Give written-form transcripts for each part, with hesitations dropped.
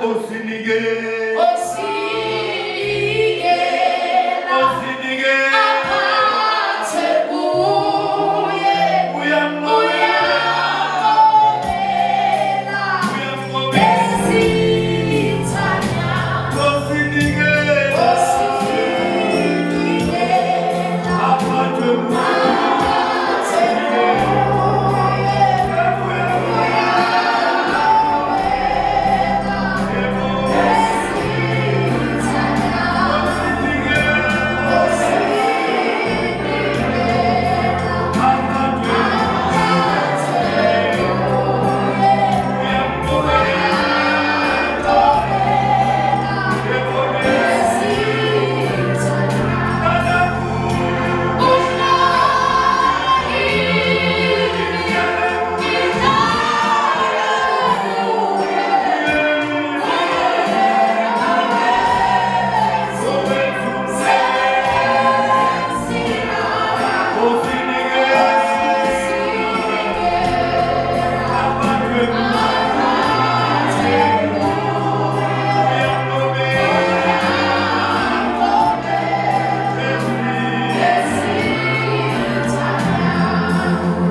Osinikela. Osinikela. Osinikela. Aphathwe kuye. Uyamnqobela. Uyamnqobela. Uyamnqobela. Esithanya. Osinikela. Osinikela. Aphathwe kuye. Aphathwe kuye.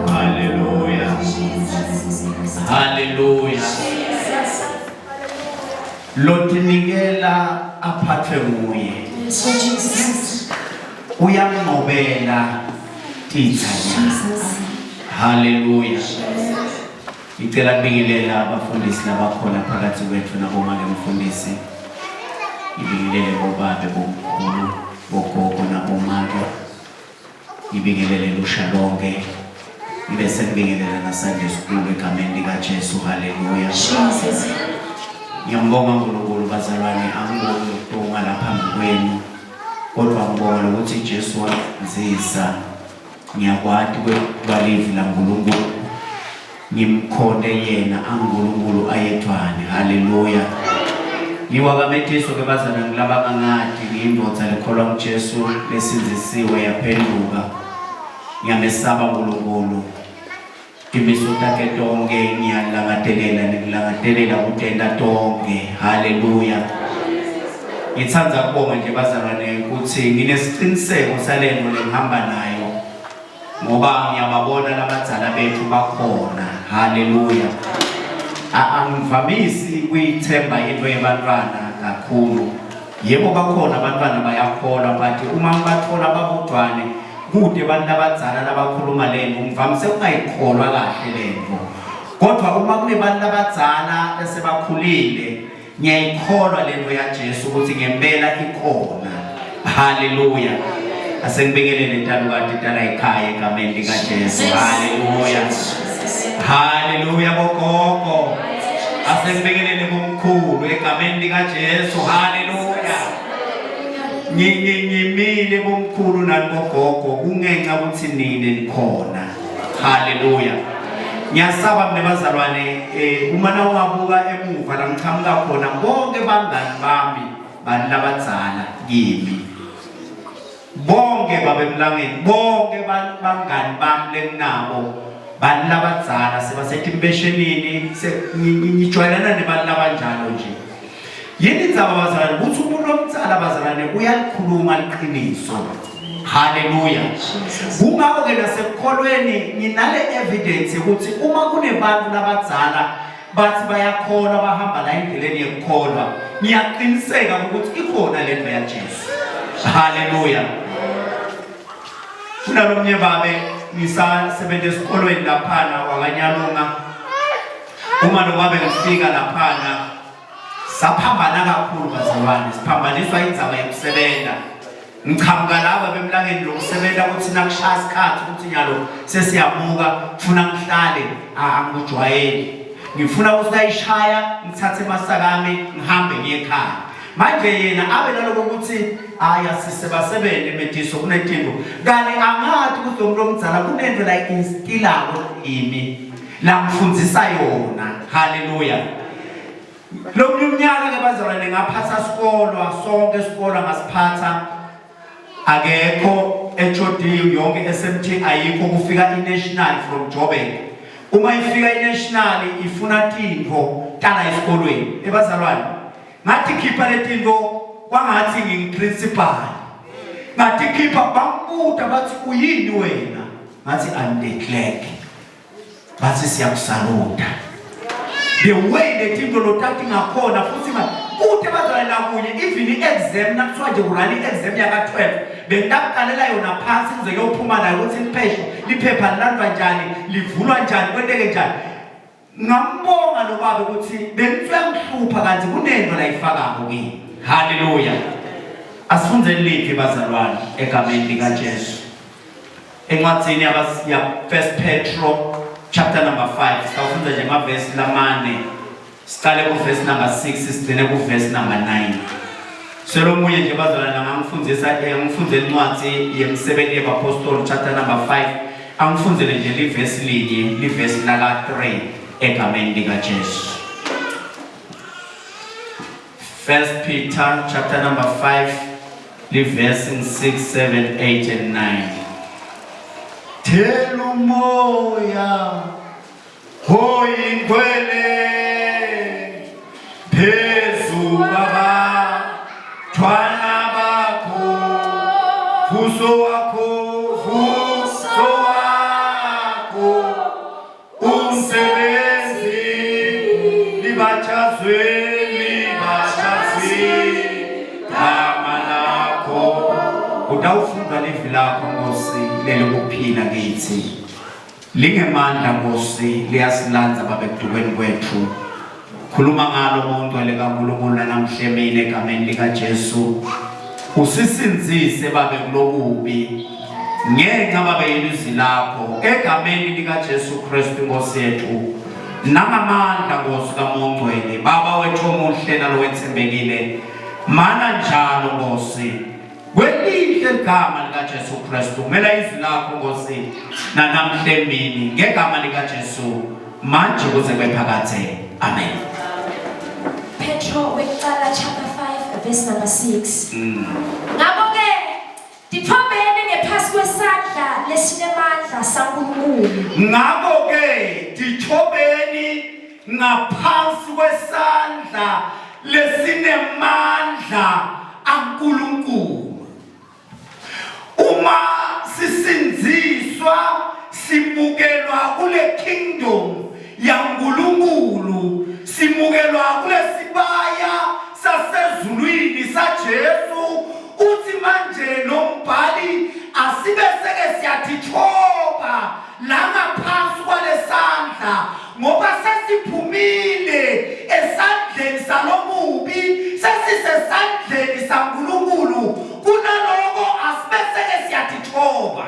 Hallelujah. Hallelujah. Lotinikela aphathwe nguye. So Jesus. Uyamnqobela titsa. Jesus. Hallelujah. Ngicela kubingelela abafundisi labakhona phakathi kwethu nabomake mfundisi. Ngibingelele bobabe bomkhulu, bogogo nabomake. Ngibingelele lusha lonke. Ngibe sengibingelela na Sunday school egameni likaJesu. Hallelujah. Jesus. Ngiyambonga uNkulunkulu bazalwane, angibongi ukubonga lapha phambi kwenu. Kodwa ngibonga ukuthi Jesu wanzisa. Ngiyakwati kwelivi laNkulunkulu. Ngimkhonde yena anguNkulunkulu ayedwane. Haleluya. Ngiwakametiso ke bazalwane ngilabangangati ngiyindoda lekholwa nguJesu lesindzisiwe yaphenduka. Ngiyamesaba uNkulunkulu. Timiso takhe tonke ngiyalangatelela ngikulangatelela kutenta tonke. Haleluya. Ngithanda kubonga nje bazalwane ukuthi nginesiqiniseko salento lengihamba nayo ngoba ngiyababona labadzala bethu bakhona. Haleluya. Angivamisi kuyithemba into yebantwana kakhulu. Yebo bakhona abantwana bayakholwa but uma ngibathola babodwane kude abantu abadzala labakhuluma lento ngivamise ukungayikholwa kahle lento. Kodwa uma kunebantu abadzala esebakhulile ngiyayikholwa lento yaJesu ukuthi ngempela ikhona. Haleluya. Asengibingelele ntalukati tala ekhaya egameni likaJesu. Haleluya. Haleluya bogogo. Asengibingelele bomkhulu egameni likaJesu. Haleluya. Ngimile bomkhulu nani bogogo kungenxa ukuthi nine nikhona. Haleluya. Ngiyasaba mina bazalwane eh uma nawungabuka emuva la ngiqhamuka khona bonke bangani bami bantu labadzala kimi. Bonke babemlangeni bonke bangani bami lenginabo bantu labadzala sebasetimpeshenini ngijwayelana nebantu labanjalo nje. Yini indzaba bazalwane ukuthi umuntu omdzala bazalwane uyalikhuluma liqiniso. Haleluya. Kungakho ke nasekukholweni nginale evidence ukuthi uma kunebantu labadzala bathi bayakholwa bahamba la endleleni yekukholwa ngiyaqiniseka ukuthi ikhona lento yaJesu. Haleluya. Kunalomnye babe ngisasebenza esikolweni laphana wakanyalunga uma nobabe ngifika laphana Saphambana kakhulu bazalwane, siphambaniswa indzaba yekusebenza. Ngichamuka laba bemlangeni lokusebenza ukuthi nakushaya isikhathi ukuthi nyalo sesiyamuka funa ngihlale angikujwayeli. Ngifuna ukuthi nayishaya ngithathe amasaka ami ngihambe ngiye ekhaya. Manje yena abe naloko ukuthi aya sisebasebenze mediso kunetinto. Kani angathi ukuthi lo muntu omdzala kunento la instilako kimi la ngifundisa yona. Haleluya. Lomunye umnyaka ke bazalwane ngaphatha sikolwa sonke isikolwa ngasiphatha akekho HOD yonke SMT ayikho kufika i-national from Joburg uma ifika i-national ifuna tintfo tala esikolweni ebazalwane. Ngatikhipha letinto kwangathi ngingiprincipal. Ngatikhipha bambuta bathi uyini wena? Ngathi I'm the clerk. Bathi siyakusaluta. The way letinto lotati ngakhona futhi kute bazalwane nakunye even i-exam nakuthiwa nje urun i-exam yaka-12 bengitakuqalela yona phansi kuze kuyophuma nayo ukuthi liphesho liphepha lilandwa njani livulwa njani kwenteke njani Ngambonga lo baba ukuthi bengithi uyangihlupha kanti kunento layifakako kimi. Haleluya. Asifundzeni liphi bazalwane egameni likaJesu. Encwadzini yabas ya First Petro chapter number 5 sitawufundza nje emavesi lamane. Siqale ku verse number 6 sigcine ku verse number 9. Selomunye nje bazalwane angangifundisa eh, angifundzele incwadzi yemsebenti yebapostoli chapter number 5 Angifundzele nje livesi linye, livesi laka 3 egameni lika Jesu. First Peter chapter number 5 livesi 6 7 8 and 9. Thela umoya oyingcwele phezu kwabathwana bakho vuso wakho vuso wakho umsebenzi libatshazwe libatshazwe gama lakho utawufunda livi lakho nkosi lelikuphila kithi Lingemandla Nkosi liyasilandza babe ekudukweni kwethu. Khuluma ngalo moNgcwele kaNkulunkulu namhla emini egameni likaJesu. Usisinzise babe kulokubi ngenxa babe yelizwi lakho egameni likaJesu Kristu Nkosi yethu. Nangamandla Nkosi kaMongcwele Baba wethu omuhle nalowethembekile mana njalo Nkosi Kwelihle ligama likaJesu Kristu. Kumela izwi lakho Nkosi nanamhla emini ngegama likaJesu manje kuze kube phakadze. Amen. Petro wekuqala chapter 5 verse number 6. Ngakho ke titfobeni ngephasi kwesandla lesinemandla saNkulunkulu. Ngakho ke tithobeni ngaphansi kwesandla lesinemandla aNkulunkulu. Uma sisindziswa simukelwa kule kingdom yaNkulunkulu, simukelwa kulesibaya sasezulwini saJesu. Uthi manje lo mbhali asibe seke siyatithoba la ngaphansi kwalesandla ngoba sesiphumile esandleni salomubi sesisesandleni saNkulunkulu kunaloko asibe seke siyatithoba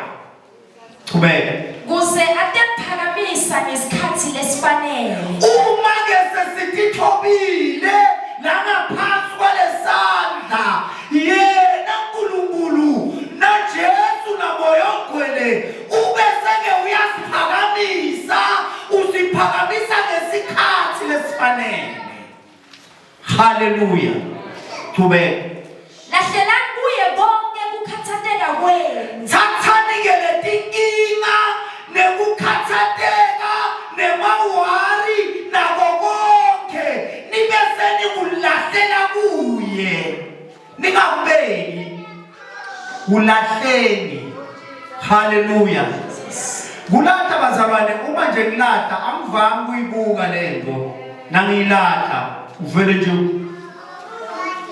chubeka kuze atephakamisa ngesikhathi lesifanele uma ke sesitithobile la ngaphansi kwalesandla yena uNkulunkulu naJesu naMoya oNgcwele ubese-ke uyasiphakamisa usiphakamisa ngesikhathi lesifanele haleluya chubeka Lahlelani kuye konke kukhathateka kwenu. Thathani-ke letinkinga nekukhathateka nemawari nako konke nibe senikulahlela kuye ningakubeki kulahleni haleluya kulahla bazalwane uma nje ngilahla angivami kuyibuka lento nangiyilahla uvele nje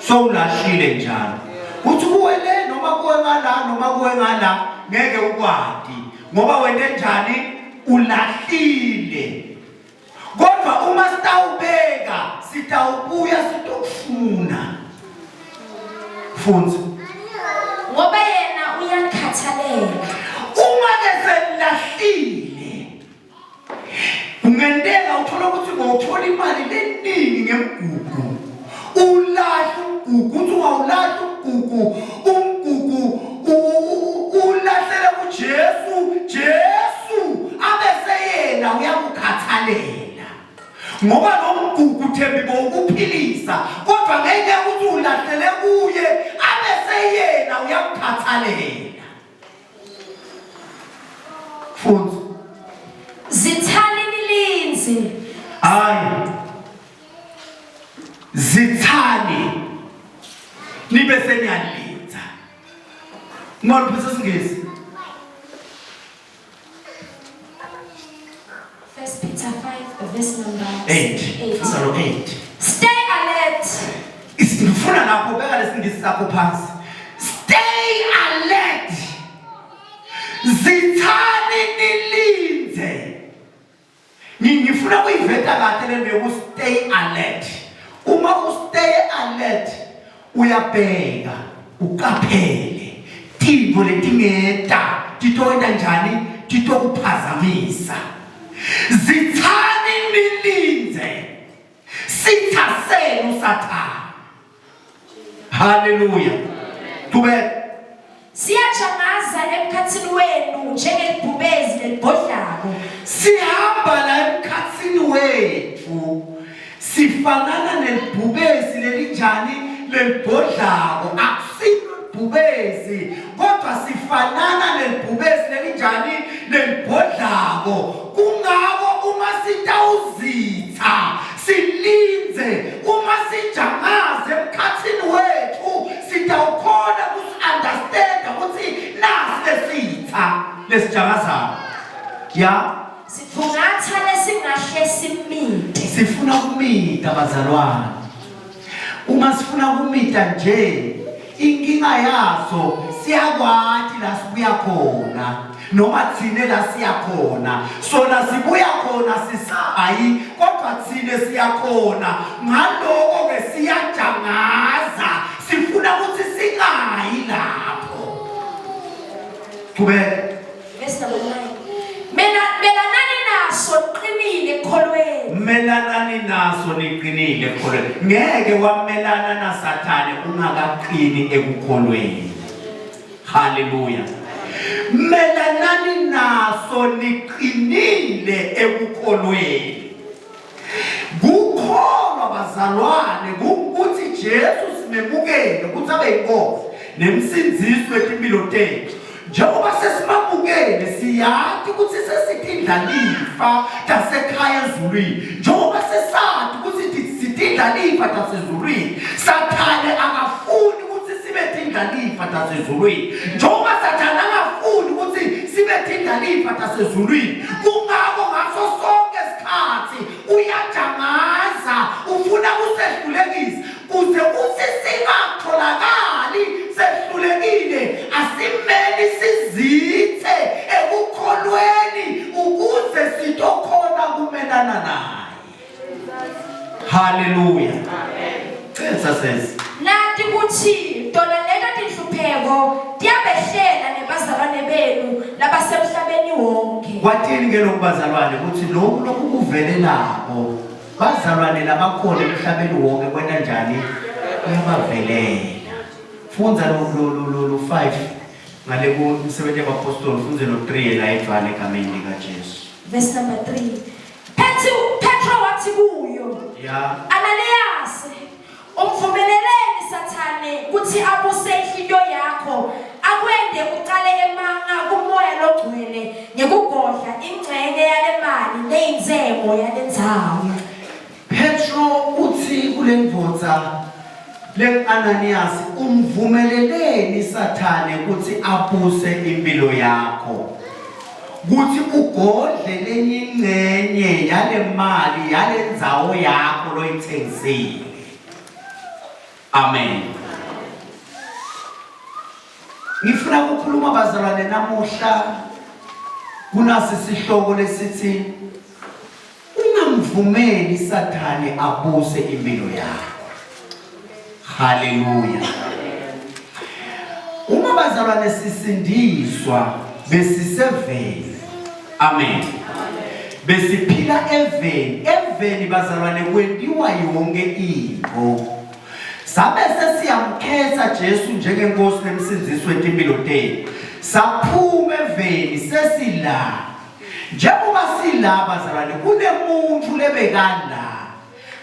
sowulahlile njalo uthi kuwe le noma kuwe ngala noma kuwe ngala ngeke ukwati ngoba wente njani ulahlile Kodwa uma sitawubeka sitawubuya sitokufuna. Fundza. Ngoba yena uyanikhathalela. Uma ke senilahlile kungenteka uthola ukuthi ngothola imali leningi ngemgugu ulahla umgugu uthi ungawulahla umgugu umgugu ulahlele kuJesu Jesu abeseyena uyakukhathalela ngoba lo mgugu Thembi bowukuphilisa kodwa ngenxa yokuthi ulahlele kuye abeseyena uyakukhathalela futhi Zithani nilinzi hayi zithani. Nibe seniyalinda. Ngibona uphethe isingisi. First Peter 5 verse number 8. 8. Salo 8. Stay alert. Ngifuna lapho beka lesingisi sakho phansi. Stay alert. Zithani nilindze. Ngifuna kuyiveta kahle le nto yoku stay alert. Uma u stay alert uyabheka uqaphele tintfo letingeta titokwenta njani titokuphazamisa. Zithani nilindze. Sitha senu Sathane. Haleluya. Qhubeka. Siyajangaza emkhathini wenu njengelibhubezi lelibhodlako. Sihamba la emkhathini wethu sifanana nelibhubezi lelinjani lelibhodlako akusilo libhubezi kodwa sifanana nelibhubezi lelinjani lelibhodlako kungako uma sitawuzitha silindze uma sijangaze emkhathini wethu sitawukhona kusi-understanda ukuthi nasi lesitha lesijangazayo ya Sithungatha lesingahle simite. Sifuna ukumita bazalwane. Uma sifuna ukumita nje inkinga yaso siyakwati la sibuya khona noma thine la siya khona sona sibuya khona sisayi kodwa thine siya khona ngaloko ke siyajangaza sifuna ukuthi singayi lapho qhubeka Verse number 9. Mela melanani naso niqinile ekukholweni. Melanani naso niqinile ekukholweni. Ngeke wamelana naSathane ungakaqini ekukholweni. Haleluya. Melanani naso niqinile ekukholweni. Kukholwa bazalwane ukuthi Jesu simemukele ukuthi abe inkosi nemsindzisi wetimpilo tethu. Njengoba sesimamukele siyati ukuthi sesitindlalifa tasekhaya ezulwini. Njengoba sesati ukuthi sitindlalifa tasezulwini, Sathane akafuni ukuthi sibe tindlalifa tasezulwini. Njengoba Sathane angafuni ukuthi sibe tindlalifa tasezulwini, kungako ngaso sonke isikhathi uyajangaza ufuna kusehlulekisa kuze kuthi singatholakali sehlulekile asimeli sizithe ekukholweni ukuze sitokhona kumelana naye Haleluya. Amen. Cela sesi. Nati kutsi tona leto tinhlupheko tiyabehlela nebazalwane benu labasemhlabeni wonke. Kwatini ke lokhu bazalwane ukuthi lokhu lokukuvelelako bazalwane labakhona emhlabeni wonke kwenta njani kuyabavelela. Fundza lo lo lo lo, lo 5 ngale kumsebenzi yabapostoli fundze lo 3 yena edvale egameni likaJesu. Verse number 3. Petru, Petro wathi kuyo, Yeah. Ananiyase, umvumeleleni Sathane ukuthi abuse inhliziyo yakho, akwende uqale emanga kumoya logcwele ngekugodla ingxenye yale mali neyintsebo yalendzawo. Petro uthi kule ndvodza lengu-Ananiyasi umvumeleleni Sathane ukuthi abuse impilo yakho kuthi ugodle lenye ingcenye yale mali yale ndzawo yakho loyithengisile. Amen. Ngifuna ukukhuluma bazalwane namuhla kunasi sihloko lesithi Ungamvumeli Sathane abuse impilo yakho. Haleluya. Uma bazalwane sisindiswa besiseveni. Amen. Besiphila eveni, eveni bazalwane kwentiwa yonke intfo. Sabe sesiyamkhetha Jesu njengenkosi nemsindzisi wetimpilo tethu. Saphuma eveni sesila. Njengoba sila bazalwane kunemuntu lebekala.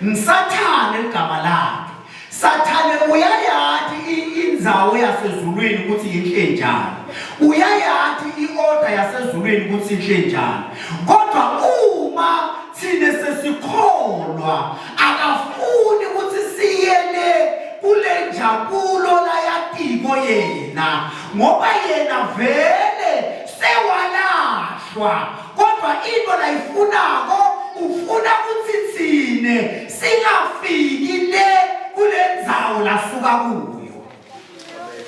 Ngisathane ligama lakhe. Sathane uyayati indzawo yasezulwini ukuthi inhle njani. Uyayati iorder yasezulwini ukuthi inhle njani. Kodwa uma thina sesikholwa akafuni ukuthi siyele. kule njabulo layatiko yena ngoba yena vele sewalahlwa kodwa into layifunako ufuna kutsi tsine singafiki le kule ndzawo lasuka kuyo.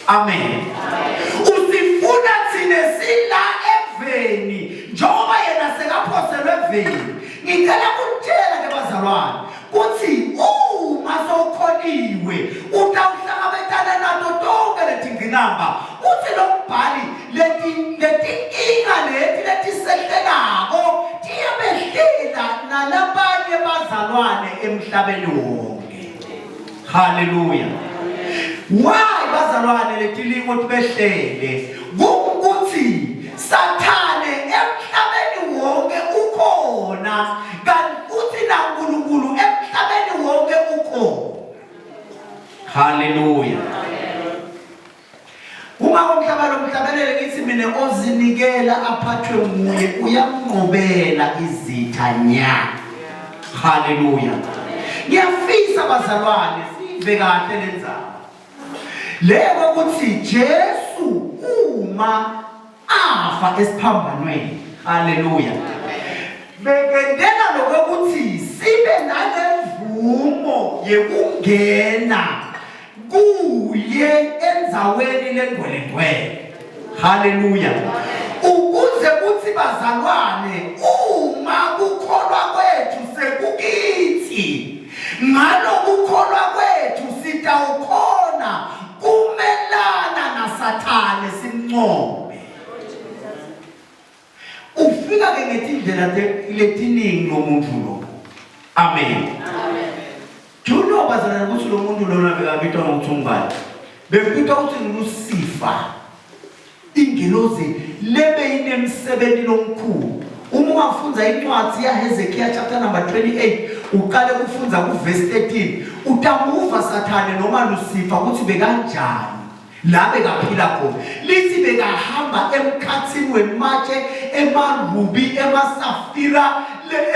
Amen. Usifuna thina sila eveni njengoba yena sekaphoselwe eveni. Ngicela ukutshela ke bazalwane kuthi uma sowukholiwe utawuhlangabetana nato tonke letingqinamba. Uthi lo mbhali leti letinkinga leti letisehlelako tiyabehlela nalabanye bazalwane emhlabeni wonke. Haleluya. Why bazalwane letilingo tibehlele? Kungukuthi Sathane emhlabeni wonke ukhona kanti futhi naNkulunkulu emhlabeni wonke ukhona. Haleluya. Uma umhlaba lo mhlabelele ngithi mina ozinikela aphathwe nguye uyamnqobela izitha nya. Haleluya. Ngiyafisa bazalwane sive kahle lenzaba. Leyo ukuthi Jesu uma afa esiphambanweni. Haleluya. Bekendela lokuthi sibe nalemvumo yekungena kuye endzaweni lengcwelengcwele. Haleluya. Ukuze kuthi bazalwane uma kukholwa kwethu sekukithi ngalokukholwa kwethu sitawukhona kumelana naSathane simncobe. Ufika ke ngetindlela letiningi lo muntu lo. Amen. Amen. Do you know bazalwane ukuthi lo muntu lona bekabitwa ngokuthi ungubani? Bekubitwa ukuthi nguLusifa. Ingelozi lebe inemsebenzi lomkhulu. Uma ungafundza incwadi yaHezekiya chapter number 28 uqale kufundza kuverse 13 utamuva Sathane noma Lusifa ukuthi bekanjani la bekaphila khona lithi bekahamba emkhathini wematshe emarubi emasafira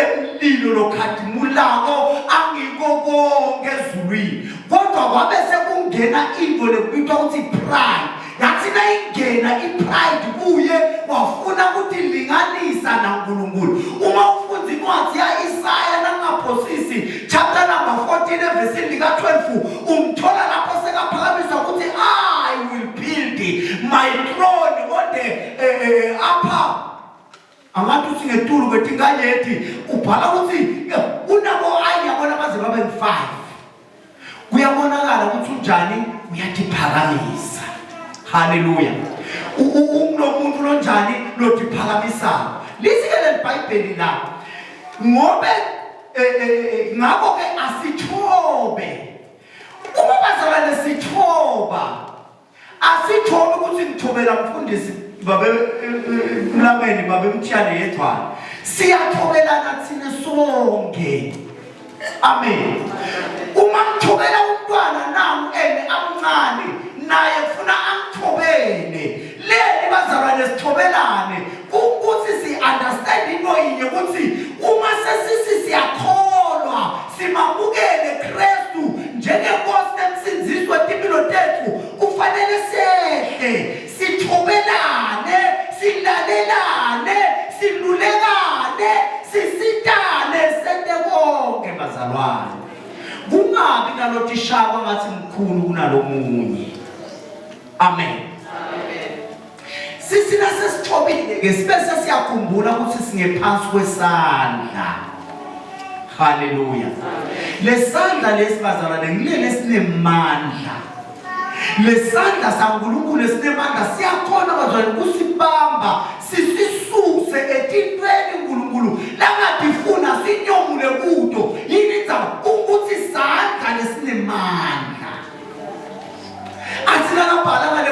emlilo lokhadimulako angiko konke ezulwini kodwa kwabe sekungena into lekubitwa ukuthi pride yathi nayingena ipride kuye wafuna kutilinganisa naNkulunkulu uma ufunda incwadi ya-Isaya nangaphosisi chapter number 14 evesini lika-12 umthola lapho sekaphakamiswa ukuthi I will build my throne on the eh, eh, upper angathi uthi ngetulu kwetinkanyeti ubhala ukuthi unabo ayi yabona baze babe ngu-five kuyabonakala ukuthi unjani uyatiphakamisa haleluya ungulo muntu lonjani lotiphakamisayo lithi-ke leli bhayibheli la ngobe eh, eh, eh, ngakho-ke asithobe uma bazalwane sithoba Asitholi ukuthi ngithobela mfundisi babe mlameni babe mthiyane yedwana. Siyathobelana thina sonke. Amen. Uma ngithobela umntwana nangu ene amncane naye funa angithobele. Leni bazalwane sithobelane ukuthi si understand into yinye ukuthi uma sesisi siyakholwa simamukele Kristu njengenkosi nemsindzisi wetimpilo tetfu kufanele sehle sithobelane silalelane silulekane sisitane sente konke bazalwane kungabi nalotishakwa ngathi mkhulu kunalomunye amen Sisina sesithobile ke sibe sesiyakhumbula ukuthi singephansi kwesandla. Haleluya. Lesandla lesi bazalwane ngilele esinemandla. Lesandla saNkulunkulu esinemandla siyakhona bazalwane kusibamba sisisuse etintweni uNkulunkulu langatifuna sinyomule kuto. Yini indzaba? Ukuthi sandla lesinemandla. athi nakabhala ngale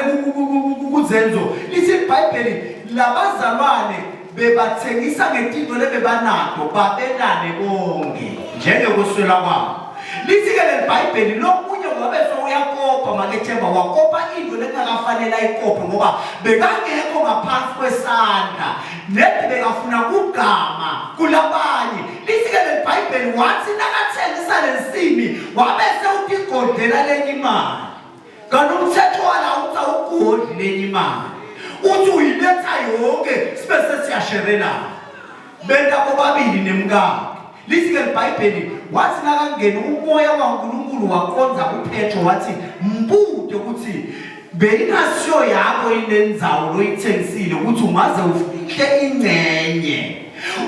kuzenzo lithi ibhayibheli labazalwane bebathengisa ngetinto lebebanato babelane bonke njengekuswela kwabo lithi-ke leli bhayibheli lomunye wabe sewuyakopa makethemba wakopa into lekungakafanele ayikope ngoba bekangekho ngaphansi kwesandla nedi bekafuna kugama kulabanye lithi-ke leli bhayibheli. wathi nakathengisa lensimi wabe sewutigodlela lenye imali. Kanti umthetho wala uthi awugodli lenye imali. Uthi uyiletha yonke sibe sesiyasherelana. Benta bobabili nemkakhe. Lithi-ke liBhayibheli wathi nakangena umoya waNkulunkulu waqonda kuPetro wathi mbute ukuthi beyingasiyo yakho inendzawo loyithengisile ukuthi ungaze ufihle ingcenye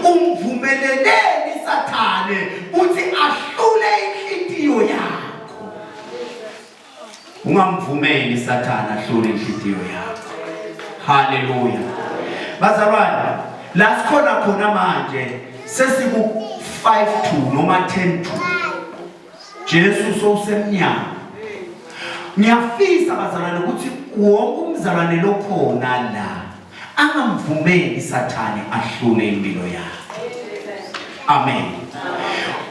umvumeleleni sathane ukuthi ahlule inhlitiyo yakho Ungamvumeli Sathane ahlule inhliziyo yakho. Haleluya. Bazalwane, la sikhona khona manje sesiku 5 to noma 10 to. Jesu sowusemnyango. Ngiyafisa bazalwane ukuthi wonke umzalwane lokhona la angamvumeli Sathane ahlule impilo yakhe. Amen.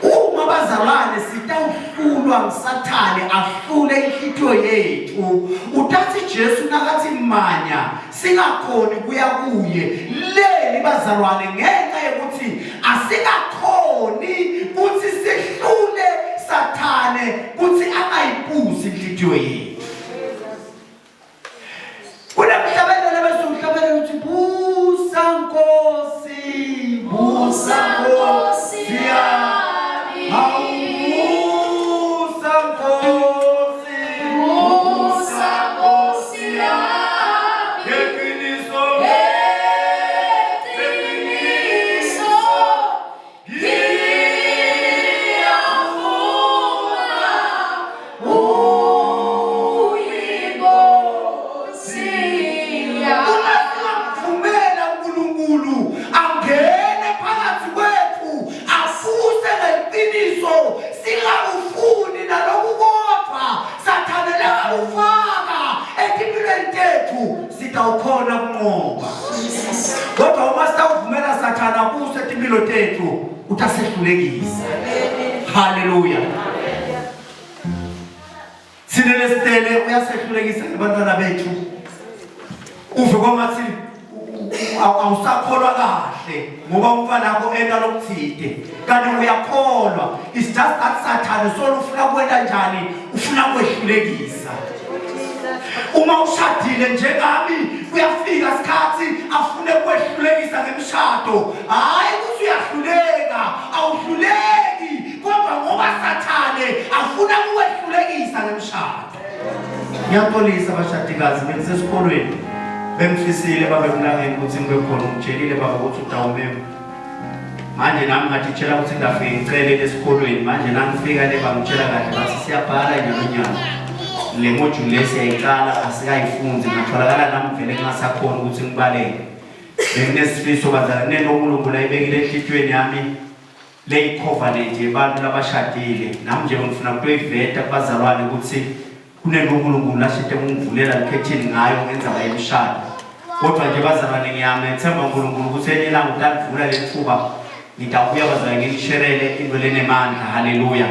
Uma bazalwane sitawuhlulwa nguSathane ahlule inhlitiyo yethu, utathi Jesu nakathi manya singakhoni kuya kuye. Leli bazalwane ngenxa yokuthi asingakhoni kuthi sihlule Sathane kuthi angayibusi inhlitiyo yethu. Kunemhlabelelo bese uhlabelela uthi busa Nkosi, busa Nkosi yami. Busa Nkosi, busa Nkosi yami. Ngeqiniso, Ngeqiniso. Ngiyafuna uyinkosi yami. Uma singamvumela uNkulunkulu angene phakathi kwethu afuse ngeqiniso singakufuni naloku kodwa sathane langakufaka etimpilweni tethu sitawukhona kunqoba kodwa uma sitawuvumela sathana abuse timpilo tethu utasehlulekisa haleluya thina lesitele uyasehlulekisa nabantwana bethu uve kwangathi awusakholwa kahle ngoba umfana wakho enta lokuthide kanti uyakholwa it's just that sathane solo ufuna kwenta njani ufuna kwehlulekisa uma ushadile njengami kuyafika isikhathi afune kwehlulekisa ngemshado hayi ukuthi uyahluleka awuhluleki kodwa ngoba sathane afuna ukwehlulekisa ngemshado ngiyaxolisa bashadikazi bengisesikolweni bengifisile babe kulangeni ukuthi ngibe khona ungitshelile baba ukuthi utawumema manje nami ngathitshela ukuthi ngafike ngicelele esikolweni manje nangifika le bangitshela kahle bathi siyabhala nyalo nyalo le module le siyayiqala asikayifundi ngatholakala nami vele ngingasakhona ukuthi ngibaleke benginesifiso bazala kunento uNkulunkulu ayibekile enhlitiyweni yami leyi-covenant yebantu labashadile nami nje ngifuna kutoyiveta kubazalwane ukuthi Kunento uNkulunkulu ashite ukungivulela likhethini ngayo ngendzaba yemshado. Kodwa nje bazalwane ngiyamethemba uNkulunkulu ukuthi enye ilanga utalivula lethuba ngitawubuya bazalwane nginisherele into lenemandla. Haleluya.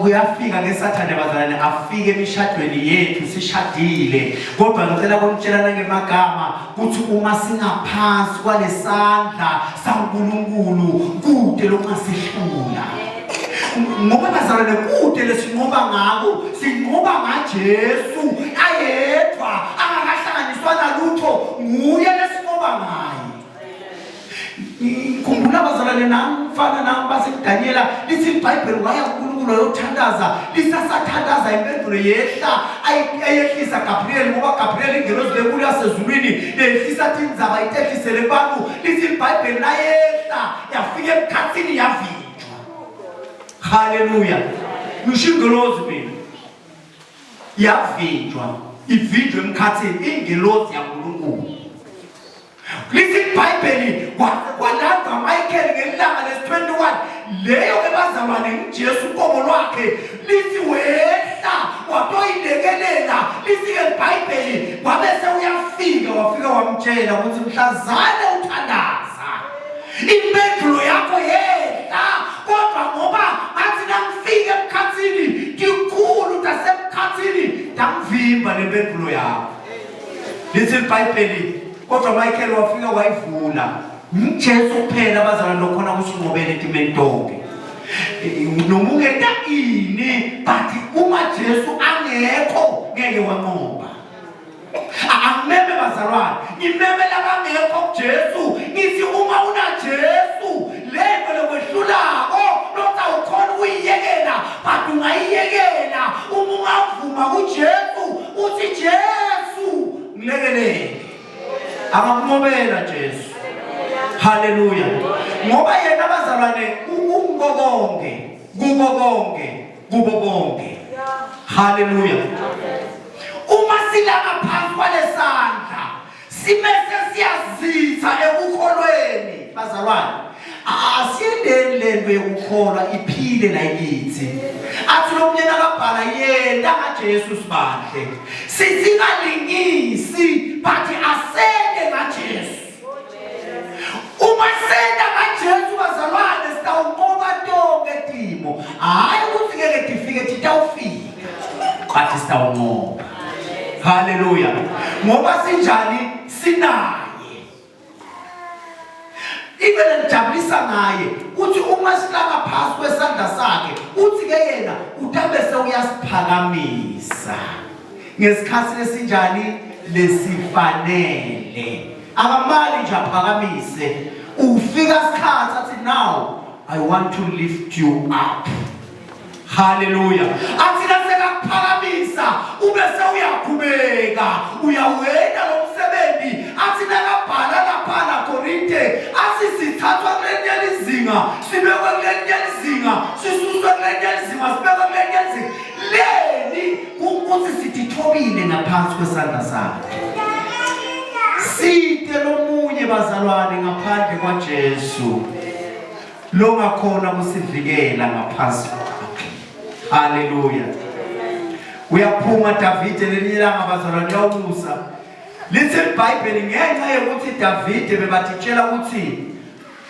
Kuyafika ngesathane bazalwane afike emishadweni yethu sishadile kodwa ngicela kunitshela nangemagama ukuthi uma singaphansi kwalesandla saNkulunkulu kude lokungasihlula ngoba bazalwane kude lesinqoba ngako sinqoba ngaJesu ayedwa angakahlanganiswa nalutho nguye lesinqoba ngaye Ngikhumbula bazalwane nami mfana nami basekudanyela lithi iBhayibheli waya kuNkulunkulu wayothandaza lisasathandaza impendulo yehla ayehlisa Gabriel ngoba Gabriel ingelosi lenkulu yasezulwini lehlisa tindzaba itehlisele kubantu lithi iBhayibheli layehla yafika emkhathini yavinjwa haleluya ngisho ingelosi mina yavinjwa ivinjwe emkhathini ingelosi yaNkulunkulu Lithi iBhayibheli kwalandwa Michael ngelanga lesi-21 leyo ke bazalwane nguJesu uqobo lwakhe lithi wehla watoyilekelela lithi ke iBhayibheli wabe sewuyafika wafika wamtshela ukuthi mhlazane uthandaza impendulo yakho yehla kodwa ngoba ngathi nangifika emkhathini tikhulu tasemkhathini tamvimba lempendulo yakho lithi iBhayibheli kodwa Michael wafika wayivula. NguJesu kuphela abazalwane lokhona kusinqobela etimeni tonke. Noma ungenta ini but uma Jesu angekho ngeke wanqoba. Angimeme bazalwane, ngimeme labangekho kuJesu. Ngithi uma una Jesu lento lokwehlulako lothi awukhona ukuyiyekela but ungayiyekela uma ungavuma kuJesu uthi Jesu ngilekelele. Angakunqobela Jesu. Haleluya. Ngoba yena bazalwane unguko konke, kuko konke, kubo bonke. Haleluya. Uma silanga phansi kwalesandla simese siyazitha ekukholweni bazalwane. Asiyendeni lento yokukholwa iphile la kithi. Athi lo mnyena kabhala yena ngaJesu sibahle. Sisingalingisi but asende ngaJesu. Uma senda ngaJesu bazalwane sitawunqoba tonke timo. Hayi ukuthi ngeke tifike titawufika. But sitawunqoba. Haleluya. Ngoba sinjani sinaye. Into lengijabulisa ngaye uthi uma silanga phasi kwesandla sakhe uthi ke yena utabe sewuyasiphakamisa ngesikhathi lesinjani lesifanele akamali nje aphakamise ufika sikhathi athi now i want to lift you up Haleluya. Athi nasekakuphakamisa ube sewuyakhubeka uyawenda lo msebenzi athi nakabhala laphana Korinte athi sithathwa kulelinye lizinga sibekwe kulelinye lizinga sisuswe kulelinye lizinga sibekwe kulelinye lizinga leni ukuthi sithithobile ngaphansi kwesandla sakhe site lomunye bazalwane ngaphandle kwaJesu longakhona kusivikela ngaphansi kwakhe. Haleluya. Uyaphuma Davide lelinye ilanga bazalwane uyawusa. Lithi iBhayibheli ngenxa yokuthi Davide bebathitshela ukuthi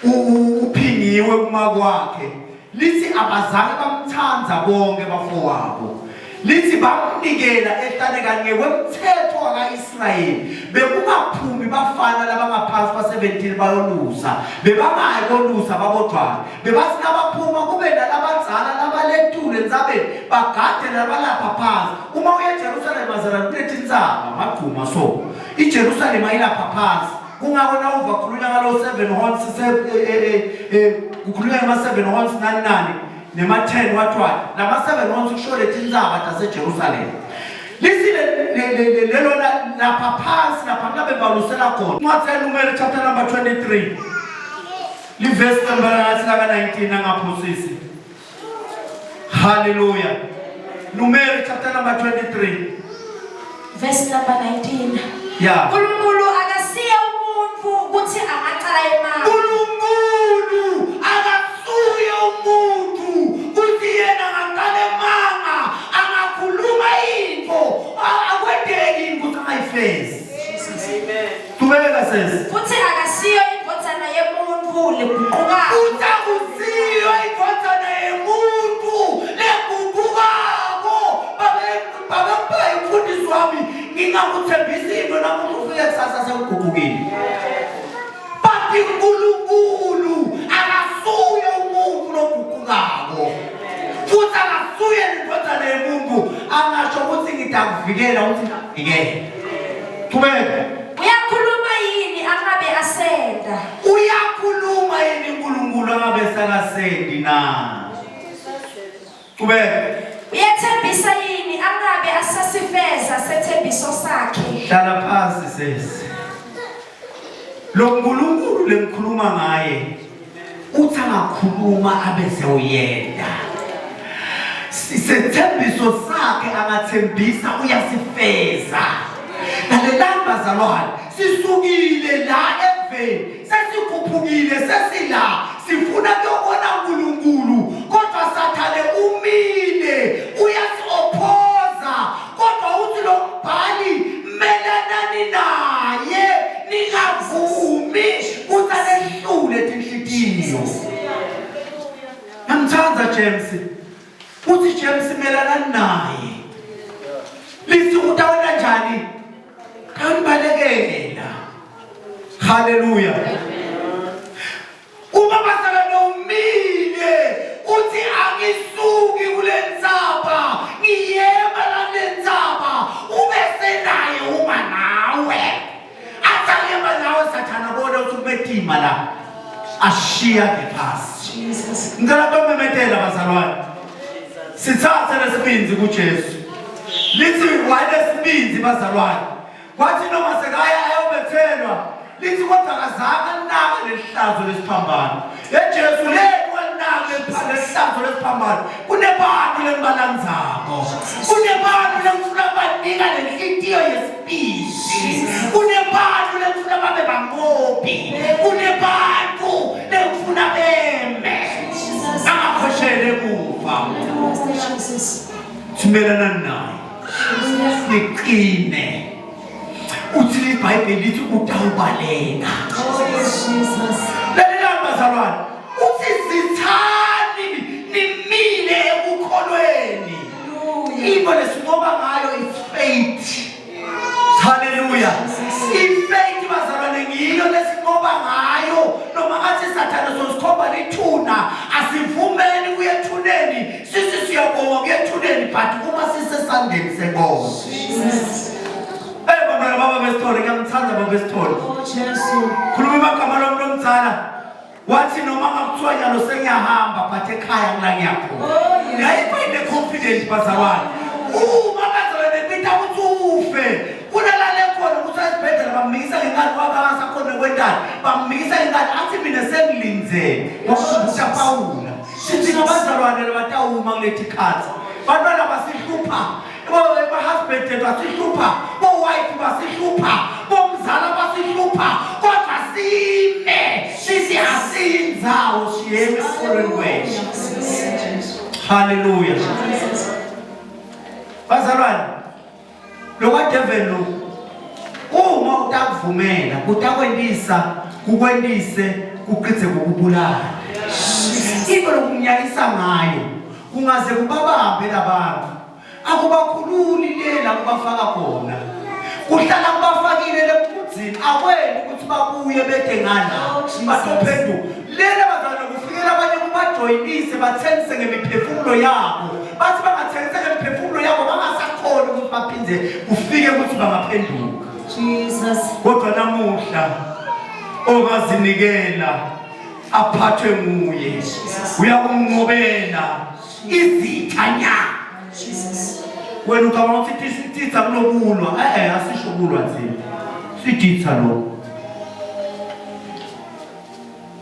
uphingiwe kuma kwakhe. Lithi abazange bamthanda bonke bafowabo. Lithi bamnikela ehlane kanye kwemthetho wakaIsrayeli. Bekungaphumi bafana labangaphansi kwa-17 bayolusa. Bebangayi kolusa babodwana. Bebathi nabaphuma kube nalabadzala labaletule entsabeni bagade labalapha phansi. Uma uye eJerusalema bazalwane kunetintsaba amagquma so. IJerusalema ilapha phansi. Kungako nawuva kukhulunywa ngalo seven horns se eh, eh, eh, kukhulunywa ngama seven horns nani nani nema-10 wathiwa lama-7 horns kusho letintsaba tasejerusalema lithi lelona lapha phansi lapha kulabe balusela khona incwadi yanumeri chapter number 23 livesi number ngathi laka-19 angaphosisi haleluya numeri chapter number 23 Verse number 19. Yeah. Nkulunkulu akasiye umuntu ukuthi angacala imali. Nkulunkulu akasuye umuntu ukuthi yena angaqala emanga angakhuluma into akwendeki ukuthi angayifezi. Amen. Qhubeka sesi. Futhi akasiyo indvodzana yemuntu leguqukayo. Futhi akusiyo indvodzana yemuntu leguqukako. Babe Baba ngibheka umfundisi wami ngingakuthembisa into namuhla ufike kusasa sewuguqukile. But uNkulunkulu akasuye umuntu loguqukako. Futhi akasuye indodana yomuntu angasho ukuthi ngitakuvikela uthi ngiyakuvikela. Qhubeka. Uyakhuluma yini angabe asenda? Uyakhuluma yini uNkulunkulu angabe sakasendi na? Qhubeka. Uyethembisa yini angabe asasifeza sethembiso sakhe? Hlala phansi sesi. Lo nkulunkulu lengikhuluma ngaye uthi angakhuluma abe sewuyenda. Sethembiso sakhe angathembisa uyasifeza. Lalelani bazalwane, sisukile la eveni Sesikhuphukile sesila sifuna kuyobona uNkulunkulu kodwa Sathane umile uyasiophoza kodwa uthi lo mbhali melanani naye ningavumi ukuthi anehlule tinhlitiyo Namthanda James uthi James melanani naye lithi utawena njani Kanibalekela. Haleluya. Ashiya the past. Ngicela tomemetela bazalwane. Sithathe lesibinzi kuJesu. Lithi wayelesibinzi bazalwane. Kwathi noma sekaya ayobethelwa lithi kodwa akazange alinake lelihlazo lesiphambano. EJesu leli walinake lelihlazo lesiphambano. Kunebantu lenibalandzako. Kunebantu lengifuna banika lenhlitiyo yesibindi. Kunebantu lengifuna babe banqobi. Kunebantu lengifuna beme. Angakhoshele kufa. Simelana naye. Siqine. Uthi iBhayibheli lithi utawubaleka. Lalelani bazalwane. Uthi zithani nimile ekukholweni. Into lesinqoba ngayo is faith. Hallelujah. Ifaith bazalwane ngiyo lesinqoba ngayo noma ngathi sathane sosikhomba lithuna asivumeli kuye ethuneni sisi siyabonga kuye ethuneni but uma sisesandleni senkosi. Eh bantwana baba besithole ngiyamthanda baba besithole. Oh Jesu. Khuluma amagama lomuntu omdala. Wathi noma ngakuthiwa nyalo sengiyahamba but ekhaya ngila ngiyakhona. Oh, yes. Yayikho ine confidence bazalwane. Uma bazalwane bita ukuthi ufe kunalale khona ukuthi esibhedlela bamikisa ngenkani kwakhe akasakhona kwentani bamikisa ngenkani athi mina sengilindzele wakubuta Pawula sithi ngabazalwane labatawuma kulethi khathi bantwana basihlupha Bo-husband basihlupha, bo-wife basihlupha, bomzala basihlupha, kodwa sime sithi asiyindzawo siyeme esikolweni kwethu. Haleluya. Bazalwane, lo kadeveli lo uma utakuvumela kutakwentisa kukwentise kuqithe kukubulala. Into lokunyakisa ngayo kungaze kubabambe labantu akubakhululi le la kubafaka khona kuhlala kubafakile lemfudzini akwenti ukuthi babuye bede ngala Oh, Jesus. batophenduka lena bazalwane kufikela abanye kubajoyinise bathengise ngemiphefumulo yabo bathi bangathengisa ngemiphefumulo yabo bangasakhoni ukuthi baphinde kufike ukuthi bangaphenduka Jesus. kodwa namuhla ongazinikela aphathwe nguye uyakumnqobela izitha nya Jesus. wena ucabanga ukuthi sititha kulokulwa eh asisho kulwa thina sititha lo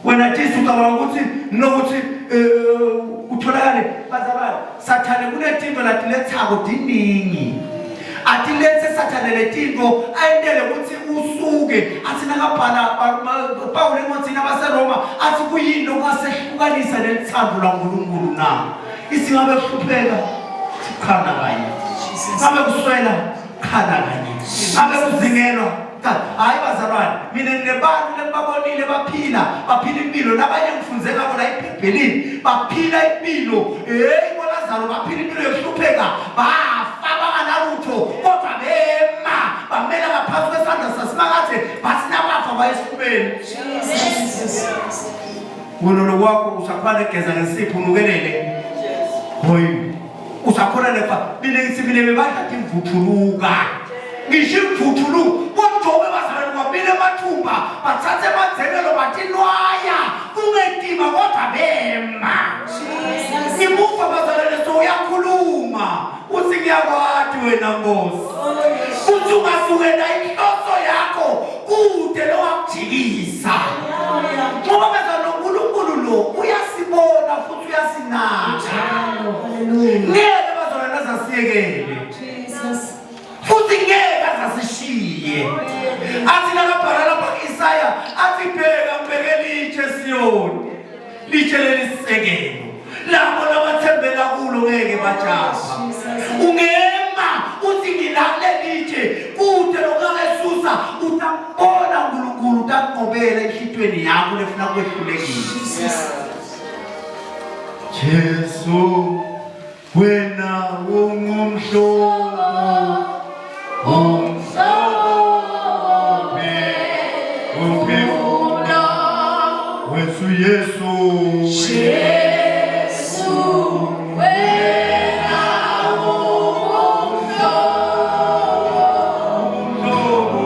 wena Jesu ucabanga ukuthi nokuthi eh, utholakale bazalwane sathane kunetinto latilethako tiningi atilethe sathane letinto ayentele ukuthi usuke athi nakabhala Pawulu encwadini abaseRoma athi kuyini lokungasehlukanisa nelithando laNkulunkulu na isingabe kuhlupheka siqhana kanye ngabe kuswela qhana kanye ngabe kuzingelwa cha hayi bazalwane mina nginebantu lengibabonile baphila baphila impilo nabanye ngifunze ngabo la ebhayibhelini baphila impilo hey boLazaro baphila impilo yokuhlupheka bafa banganalutho kodwa bema bamela ngaphansi kwesandla sasimakathe bathi nabafa bayesifubeni wena lokwakho usakhona egeza ngensipho unukelele hoyi usakhona lefa mina ngithi mina bebadla timvuthuluka ngisho imvuthuluka bojobe bazalwane kwabile emathumba bathathe emadzelelo batinwaya kungetima kodwa bema ngimuva bazalwane so uyakhuluma uthi ngiyakwati wena nkosi uthi ungasukela inhloso yakho kude lowakujikisa ngoba beza noNkulunkulu lo uyasibona futhi uyasinaka ngeke bazalwane azasiyekele futhi ngeke azasishiye athi nakabhala lapha ku-Isaya athi bheka ngibeke litshe Siyoni litshe lelisekelo labo labathembela kulo ngeke bajabha ungema uthi ngilale litshe kude lokungakesusa utambona uNkulunkulu utanqobela enhlitweni yakho lefuna kwehlulekile Jesu wena ungumhlobo umhlobo umphefumulo wethu Yesu Jesu wena umhlobo ungumhlobo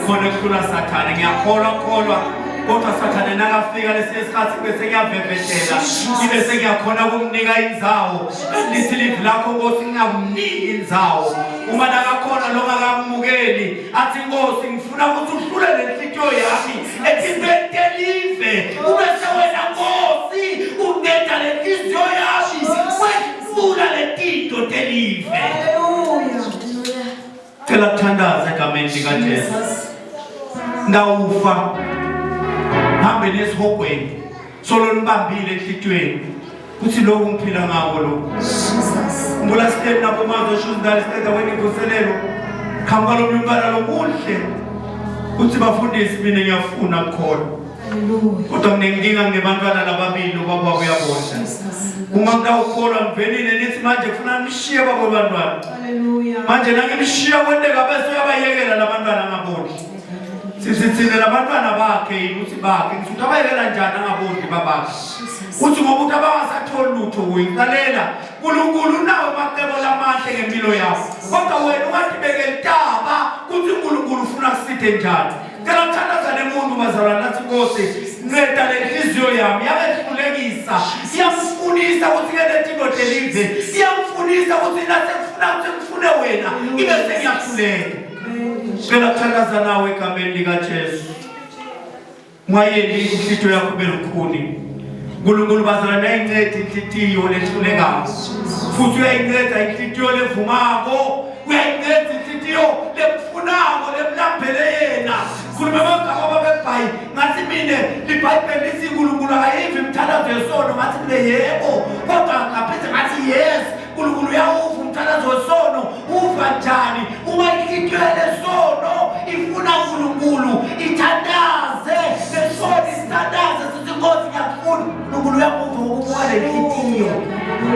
ngikhona kuhlula sathane ngiyakholwa kholwa kodwa sathane nakafika lesinye isikhathi bese ngiyavevetela ngibe sengiyakhona ukumnika indzawo lithi livi lakho nkosi ngingakuniki indzawo uma nakakhona longakamukeli athi nkosi ngifuna ukuthi uhlule le nhliziyo yami ethintweni telive ube sewena nkosi unceda le nhliziyo yami wehlula letinto telive. Hallelujah. Cela kuthandaza egameni likaJesu. Ngawufa hambe nesihogweni solo nibambile enhlitiyweni kuthi lokhu ngiphila ngako lokhu. Khumbula sihleli nabo manje oshuzindala siqeda imvuselelo. Qhamuka lo mntwana lokuhle. Uthi bafundisi mina ngiyafuna kukholwa. Kodwa nginenkinga nginebantwana lababili ubaba wabo uyabondla. Uma ngitawukholwa ngivelile nithi manje kufuna nishiye babo bantwana. Manje nangimshiya kwenteka bese uyabayekela labantwana angabondli. Sithi thina labantwana bakhe yini uthi bakhe ngithi uthi abayekela njani angabondli babakhe. Uthi ngoba uthi abangasatholi lutho kuye lalela uNkulunkulu unawo amacebo lamahle ngempilo yakho. Kodwa wena ungatibekeli taba kuthi uNkulunkulu ufuna kusithe njani. Cela kuthandaza nemuntu bazalwane nathi Nkosi nceda le nhliziyo yami yakehlulekisa iyamfunisa ukuthi ke letinto telive iyamfunisa ukuthi nasekufuna ukuthi ngifune wena ibe sengiyahluleka. Cela kuthandaza nawe egameni likaJesu. Ungayeli inhlitiyo yakho ibe lukhuni. uNkulunkulu bazalwane uyayinceda inhlitiyo lehlulekayo. Futhi uyayinceda inhlitiyo levumako. Uyayinceda inhlitiyo lemfunako lemlambele yena. Khuluma amagama babebhayi ngathi mina liBhayibheli lithi uNkulunkulu akayivi imithandazo yesono ngathi mina yebo kodwa ngaphinde ngathi yes uNkulunkulu uyawuva umthandazo wesono uva njani uma inhlitiyo lesono ifuna uNkulunkulu ithandaze lesono isithandaze sithi Nkosi ngiyakufuna uNkulunkulu uyakuva ngokubuka le nhliziyo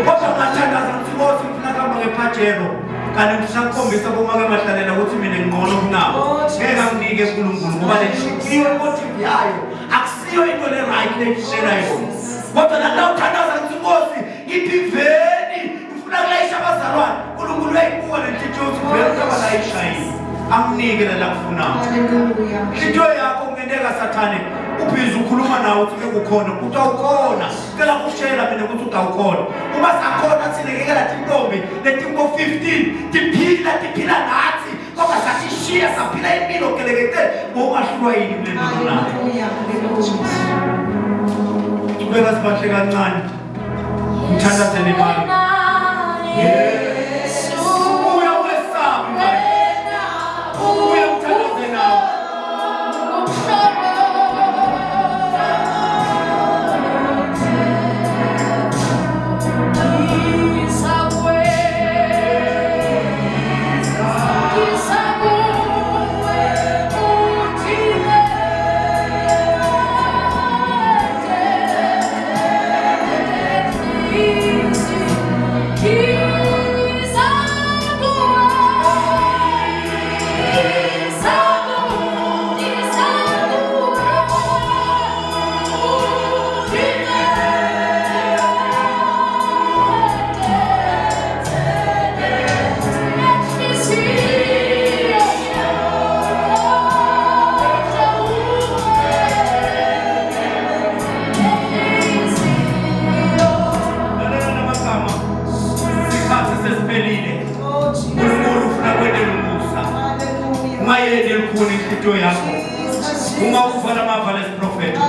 kodwa ngathandaza ngithi Nkosi ngifuna kuhamba ngephajelo kanti ngisakukhombisa bomake mahlalela ukuthi mina ngingcono kunabo ngeke anginike uNkulunkulu ngoba le nhliziyo imotive yayo akusiyo into le-right leyishela yona kodwa nalawuthandaza ngithi Nkosi Ngiphi iveni ngifuna kulayisha abazalwane. uNkulunkulu uyayibuka le nhliziyo ukuthi vele utabalayisha yini. Akunike la kufunayo. Hallelujah. Nhliziyo yakho kungenteka sathane ubhizi ukhuluma nawe uthi ngeke ukhona uthi awukhona cela kushela mina ukuthi uthi awukhona uma sakhona thina ngeke lathi intombi letingo 15 tiphila tiphila nathi kodwa sasishiya saphila impilo gelekete ngokungahlulwa yini kule nto nayo Hallelujah. Hallelujah. Chubeka sibahle kancane Mthandazele imali. Yesu. Ubuya ungesabi imali. Ubuya uthandaze nawe. Lalela lamagama. Isikhathi sesiphelile. uNkulunkulu ufuna kwentela umusa. Ungayeni elikhuni inhlitiyo yakho. Ungawuva lamava lesiprofetho.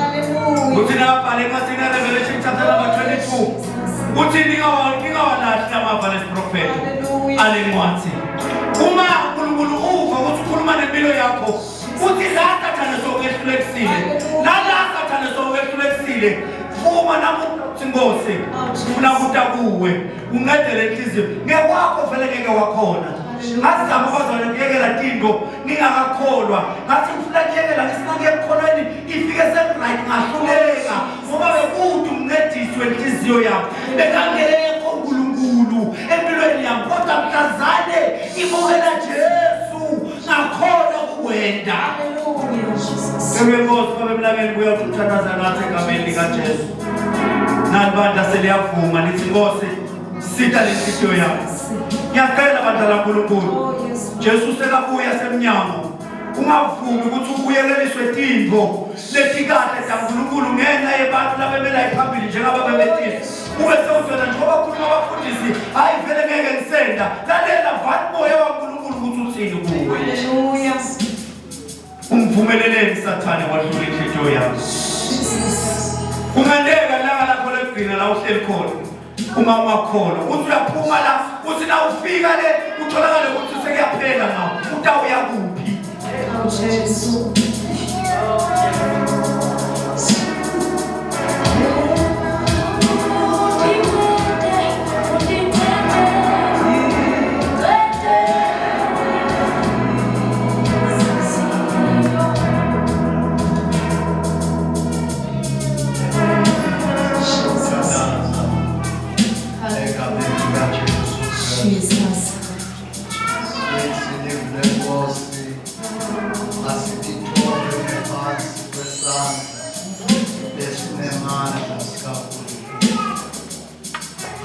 Uthi nabhale encwadini ya-Revelation chapter number 22. Uthi ningawalahli lamava lesiprofetho ale ncwadi. Uma uNkulunkulu uva ukuthi ukhuluma nempilo yakho, uthi la sathane sowukehlulekisile. Nala sathane sowukehlulekisile. Vuma namuthi Nkosi. Ufuna kuta kuwe. Uncede le nhliziyo. Ngekwakho vele ngeke wakhona. Ngazama abazalwane kuyekela tinto ngingakakholwa. Ngathi ngifuna kuyekela ngisina kuyekukholweni ifike sengiright ngahluleka ngoba bekude umncedisi wenhliziyo yami. Bekangekho uNkulunkulu empilweni yami kodwa mhlazane ngibukela Jesu ngakhona ukukwenda. Nkosi babe emlangeni kuya uthandaza nathi egameni likaJesu. Nani bandla seliyavuma nithi Nkosi sita lenhliziyo yakho. Ngiyacela bandla laNkulunkulu. Jesu sekabuya semnyango. Ungavumi ukuthi ubuyekeliswe tintfo letikahle taNkulunkulu ngenxa yebantu labemela iphambili njengababemetile. Ube sewuvela njengoba khuluma abafundisi, hayi vele ngeke ngisenda. Lalela vani moya waNkulunkulu ukuthi uthini kuwe. Hallelujah. Umvumeleleni Sathane wahlula inhliziyo yakho. Kungenteka ilanga lakho lokugcina la uhleli khona. Uma ungakholwa uthi uyaphuma la uthi na ufika le utholakale ukuthi sekuyaphela ngawo utawuya kuphi? Oh Jesu. Jesus.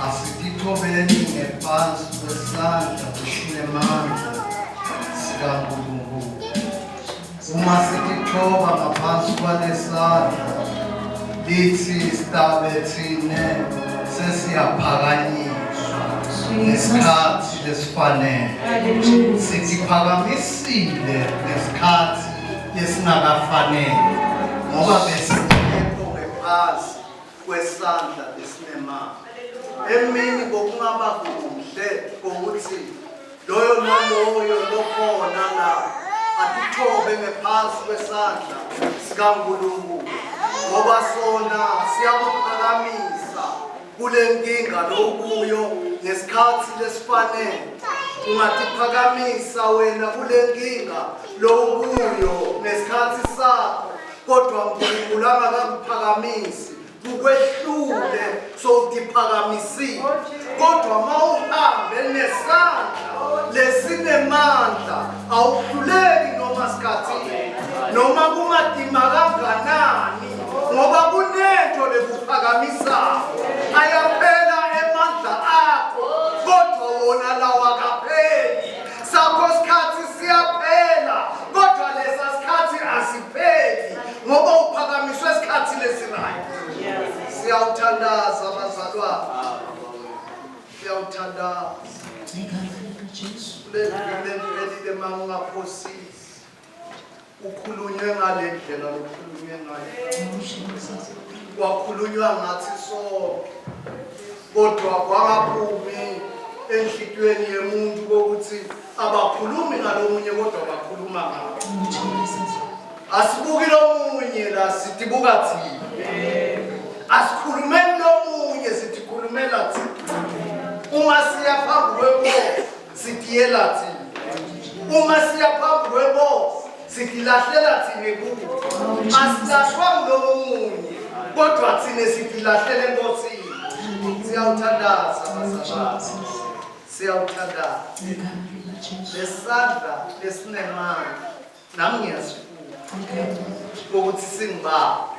Asitithobeni ngephansi kwesandla esinemandla sikaNkulunkulu. Uma sitithoba ngaphansi kwalesandla lithi sitabe thine sesiyaphakanyiswa ngesikhathi lesifanele. Sitiphakamisile ngesikhathi lesingakafanele ngoba besingekho ngephansi kwesandla esinemali. Emini bokungaba kuhle kokuthi loyo naloyo lokhona la atithobe ngephansi kwesandla sikaNkulunkulu ngoba sona siyakuphakamisa kule nkinga lokuyo ngesikhathi lesifanele. Ungatiphakamisa wena kule nkinga lokuyo ngesikhathi sakho kodwa uNkulunkulu angakakuphakamisi kukwehlule sowutiphakamisile kodwa uma uhambe nesandla lesinemandla awuhluleki noma sikhathini noma kumadima kanganani ngoba kunento lekuphakamisako ayaphela emandla akho kodwa wona lawa kapheli sakho sikhathi siyaphela kodwa lesa sikhathi asipheli ngoba uphakamiswe isikhathi lesirayo siyawuthandaza bazalwane siyawuthandaza kule ndlela mama ungaphosisi ukhulunywe ngale ndlela lokhulunywe ngayo kwakhulunywa ngathi sonke kodwa kwangaphumi enhlitiyweni yemuntu kokuthi abakhulumi ngalomunye kodwa bakhuluma ngawo asibuki lomunye la sidibuka thina asikhulumeni lomunye sithi khulumela thina uma siya phambi kwenkosi sitiyela thina uma siya phambi kwenkosi sitilahlela thina kuyo asilahlwa ngulomunye kodwa thina sitilahlela enkosini siyawuthandaza bazalwane siyawuthandaza lesandla lesinemandla nami ngiyasifuna ukuthi singibambe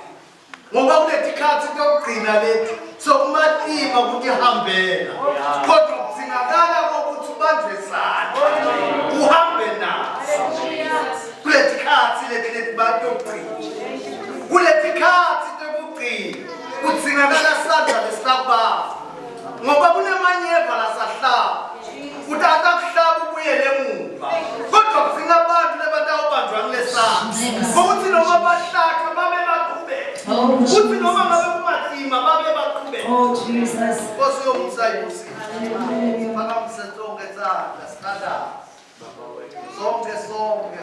ngoba kuletikhathi tokugcina leti sokumatima kutihambela kodwa kudzingakala kokuthi ubanjwe sandla uhambe naso kuletikhathi leti leti batokugcina kuletikhathi tokugcina kudzingakala sandla lesakubamba ngoba kunemanyeva lasahlaba ukuthi atakuhlaba ubuyele emuva kodwa kudzinga abantu lebatawubanjwa kulesandla ukuthi noma bahlathwe babe baqhubeka kuthi noma ngabe kumatima babe baqhubeka Oh Jesus. Nkosi yomusa ibusise siphakamise sonke isandla sithandaze sonke sonke.